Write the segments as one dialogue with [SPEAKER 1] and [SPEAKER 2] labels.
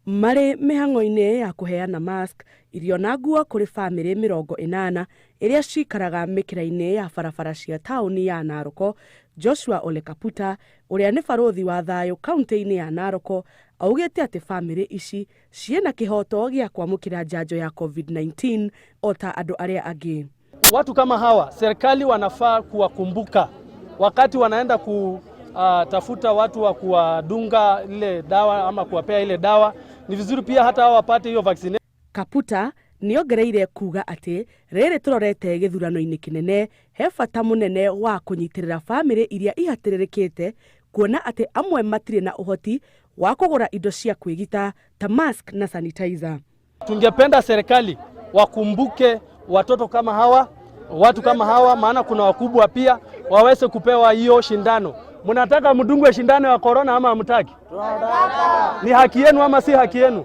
[SPEAKER 1] Marĩ mĩhang'o-inĩ ya kũheana mask, irio na nguo kũrĩ bamĩrĩ 80 iria cikaraga mĩkĩra-inĩ ya barabara cia taũni ya Naroko, Joshua Ole Kaputa, ũrĩa nĩ barũthi wa thayũ kaunti-inĩ ya Naroko, augĩte atĩ bamĩrĩ ici ciĩna kĩhoto gĩa kwamũkĩra njanjo ya COVID-19 o ta andũ arĩa angĩ.
[SPEAKER 2] Watu kama hawa serikali wanafaa kuwakumbuka wakati wanaenda kutafuta watu wa kuwadunga ile dawa ama kuwapea ile dawa. Ni vizuri pia hata hao wapate hiyo vaccination.
[SPEAKER 1] Kaputa nĩongereire kuga atĩ rĩrĩ tũrorete gĩthurano-inĩ kĩnene he bata mũnene wa kũnyitĩrĩra bamĩrĩ iria ihatĩrĩrĩkĩte kuona atĩ amwe matirĩ na ũhoti wa kũgũra indo cia kwĩgita ta mask na sanitizer.
[SPEAKER 2] Tungependa serikali wakumbuke watoto kama hawa, watu kama hawa, maana kuna wakubwa pia waweze kupewa hiyo shindano. Mnataka mdungwe shindano ya korona ama hamtaki? Ni haki yenu ama si haki yenu?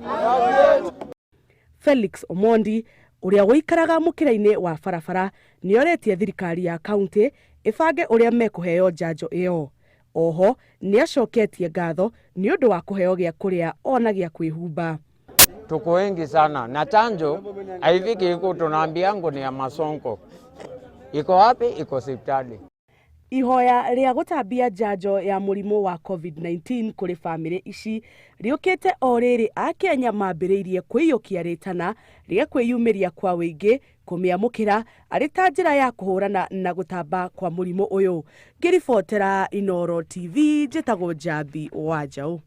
[SPEAKER 1] Felix Omondi ũrĩa ũikaraga mũkĩra-inĩ wa barabara nĩorĩtie thirikari ya kaunti ĩbange ũrĩa mekũheo njanjo ĩyo. Oho nĩacoketie ngatho nĩ ũndũ wa kũheo gĩa kũrĩa ona gĩa kwĩhumba.
[SPEAKER 3] Tuko wengi sana na chanjo haifiki huku, tunaambiango ni ya masonko. Iko wapi? Iko hospitali.
[SPEAKER 1] Ihoya rĩa gũtambia njanjo ya mũrimũ wa COVID-19 kũrĩ bamĩrĩ ici rĩũkĩte o rĩrĩ Akenya mambĩrĩirie kwĩiyũkia rĩtana rĩa kwĩyumĩria kwa wĩingĩ kũmĩamũkĩra arĩ ta njĩra ya kũhũrana na gũtamba kwa mũrimũ ũyũ. Ngĩribotera Inooro TV, njĩtagwo Njambi wa Njaũ.